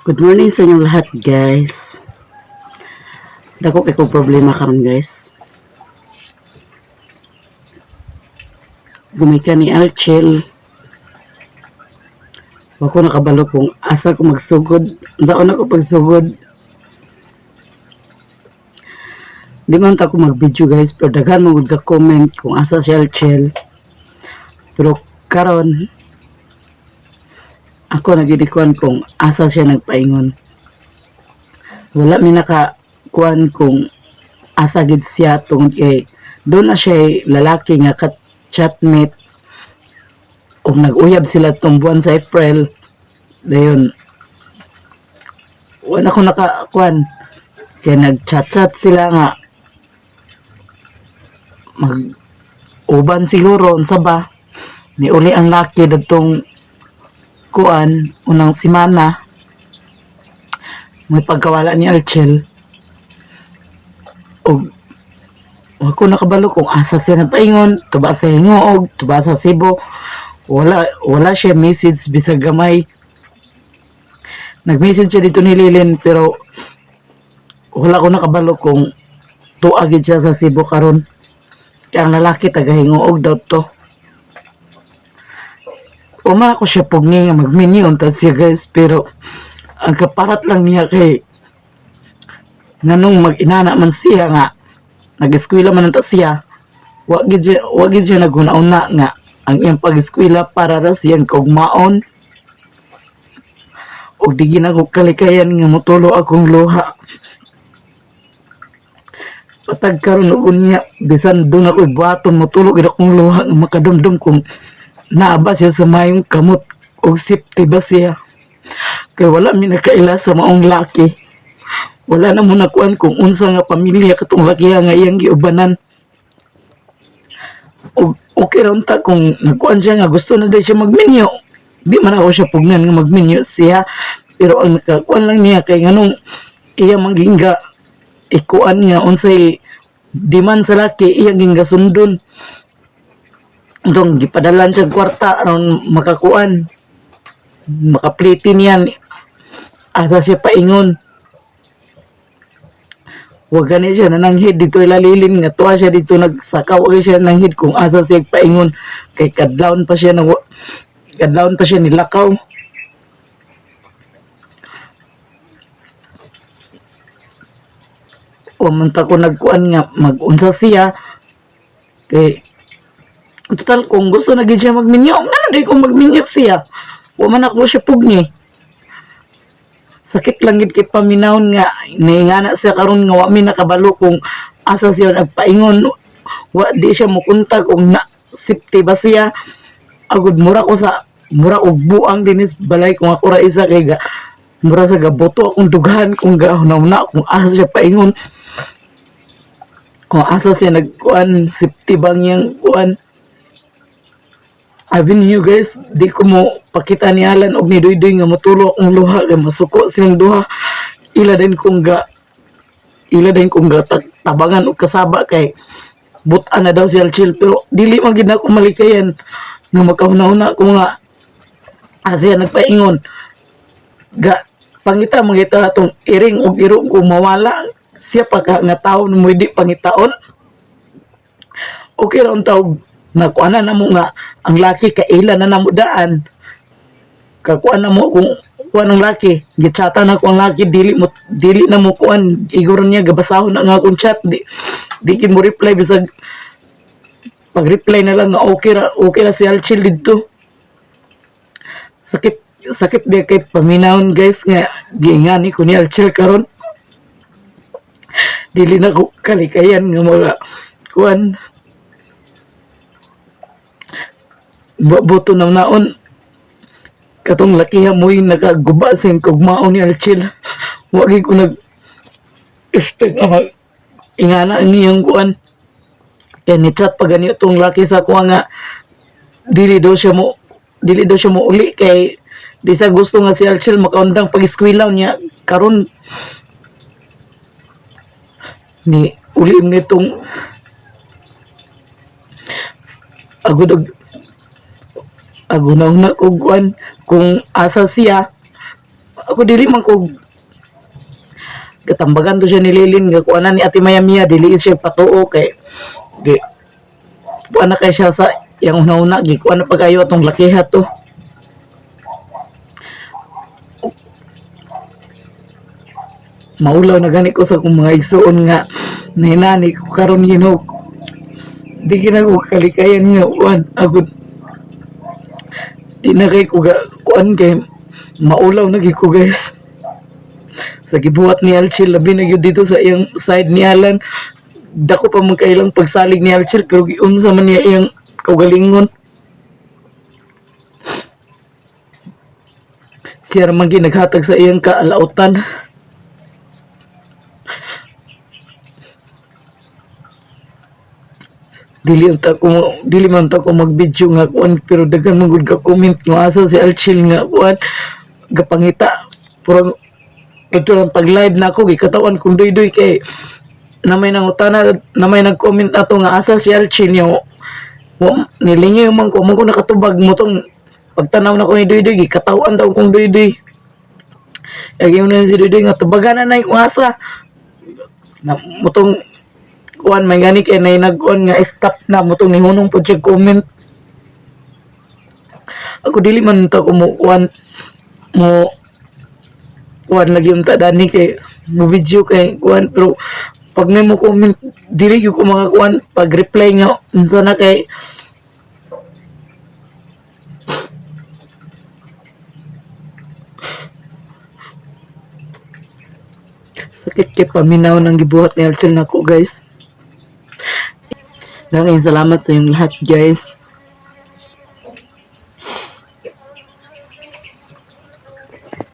Good morning sa inyong lahat, guys. Dako kay kong problema karon, guys. Gumikan ni Alchel. Wa ko nakabalo kung asa ko magsugod. Unsaon ako pagsugod. Di man ta ko mag-video, guys, pero daghan mo gud ka comment kung asa si Alchel. Pero karon ako nagidikuan kung asa siya nagpaingon. Wala mi naka kuan kung asa gid siya tungod kay doon na siya lalaki nga ka chatmate ug nag-uyab sila tong buwan sa April. Dayon wala ko naka kuan kay nag-chat-chat sila nga mag uban siguro unsa ba. Niuli ang laki dadtong kuan unang simana, may pagkawala ni Alchel, ug wa ko nakabalo kung asa siya nagpaingon, tuba sa Gingoog, tuba sa Cebu. Wala siya message bisag gamay. Nag-message siya dito ni Lilin, pero wala ko nakabalo kung tuwa gid siya sa Cebu karon. Kaya ang lalaki taga Gingoog daw to. Uma ako siya pugni nga magminyo unta siya, guys, pero ang kaparat lang niya kay nganong mag-inana man siya nga nag-eskwela man unta siya, wa gid siya naghuna-una nga ang iyang pag-eskwela para ra siyang kaugmaon. Ug di gid nako kalikayan nga motulo akong luha patag karon ug unya. Bisan doon ako buhaton, motulo gid akong luha nga makadumdum kung naa ba siya sa mayong kamot og safety ba siya, kay wala mi nakaila sa maong laki. Wala na mo nakuan kung unsa nga pamilya katong laki nga iyang giubanan. Og okay ra unta kung nagkuan siya nga gusto na dahil siya magminyo. Di man ako siya pugnan nga magminyo siya, pero ang nakakuan lang niya kay nganong iya manggingga ikuan nga unsay demand sa laki, iyang gingga sundon. Dong gipadalan siya kwarta aron makakuan, makapliti niyan asa siya paingon. Wa gani siya nananghid dito ilalilin nga tuwa siya dito nagsakaw. Wa siya nananghid kung asa siya paingon kay kadlawon pa siya nang kadlawon pa siya nilakaw. Wa man ta ko nagkuan nga mag-unsa siya, kay total kung gusto na gid siya magminyo, ngano di kung magminyo siya? Wa man ako siya pugni. Sakit lang gid kay paminawon nga niingana siya karon nga wa mi nakabalo kung asa siya nagpaingon. Wa di siya mukontak kung na safety ba siya. Agud mura ko sa mura og buang dinis balay kung ako ra isa, kay ga mura sa gaboto akong dughan kung gahuna kung asa siya paingon, kung asa siya nagkuan, safety bang yang kuan. Abi ninyo, guys, di ko mo pakita ni Alan og ni Duyduy nga motulo akong luha kay masuko silang duha. Ila din kong ga tabangan og kasaba kay butan na daw si Alchil, pero dili man gid nako malikayan nga makahuna-huna ko nga asa nagpaingon. Ga pangita mangita atong iring og iro kung mawala siya pa ka nga tawo mo di pangitaon. Okay ra unta og nakuana na mo nga ang laki kaila na namo daan. Kakuan na mo kung kuan ang laki, gichata na ko ang laki, dili na mo kuan. Igor niya gabasahon na nga akong chat, di gid mo reply. Bisag pag reply na lang nga okay ra si Alchil didto. Sakit, sakit biya kay paminawon, guys, nga giingani ko ni Alchil karon. Dili na ko kalikayan nga mga kuan. Boto na naon katong lakiha mo'y nakaguba sa kugmaon ni Alchil. Wagi ko nag expect nga mag ingana ang iyang kuan. Kaya ni chat pa gani itong laki sa kuha nga dili daw siya mo uli kay di sa gusto nga si Alchil makaundang pag-eskwela niya karon. Ni uli nga itong agud og agunaw na kog kuan kung asa siya. Ako dili man ko gatambagan to siya ni Lilin nga kuanan ni Ate Maya Mia, dili siya patuo kay di kuan na kay siya sa iyang una-una, gikuan na pag-ayo atong lakiha to. Maulaw na gani ko sa akong mga igsuon nga nahinani ko karon, Ginoo. Di gina ko kalikayan nga kuan agud di na kay ko ga kuan kay maulaw na gyud ko, guys, sa gibuhat ni Alchil, labi na gyud dito sa iyang side ni Alan. Dako pa man kailang pagsalig ni Alchil, pero giunsa man niya iyang kaugalingon. Siya ra man gyud naghatag sa iyang kaalautan. Dili man ta ko mag-video nga kuan, pero daghan man gud ka comment nga asa si Alchil, nga kuan, gapangita. Pero ito lang, pag live na ako, gikatawan kong doy-doy kay na may nangutana, na may nag-comment ato nga asa si Alchil niyo. Nilingaw man ko, man ko nakatubag mo tong pagtanaw na ko ni Doydoy, gikatawan daw kong Doydoy. Kaya na si Doydoy nga tubagan na na yung asa. Na mutong kuan may gani kay nay nagkuan nga stop na mutong nihunong po siya comment. Ako dili man to ko mo kuan mo kuan lagi unta dani kay mo video kay kuan, pero pag may mo comment, dili gyud ko makakuan pag reply nga unsa na kay sakit kay paminaw ng gibuhat ni Alcel nako, guys. Daghang salamat sa inyong lahat, guys.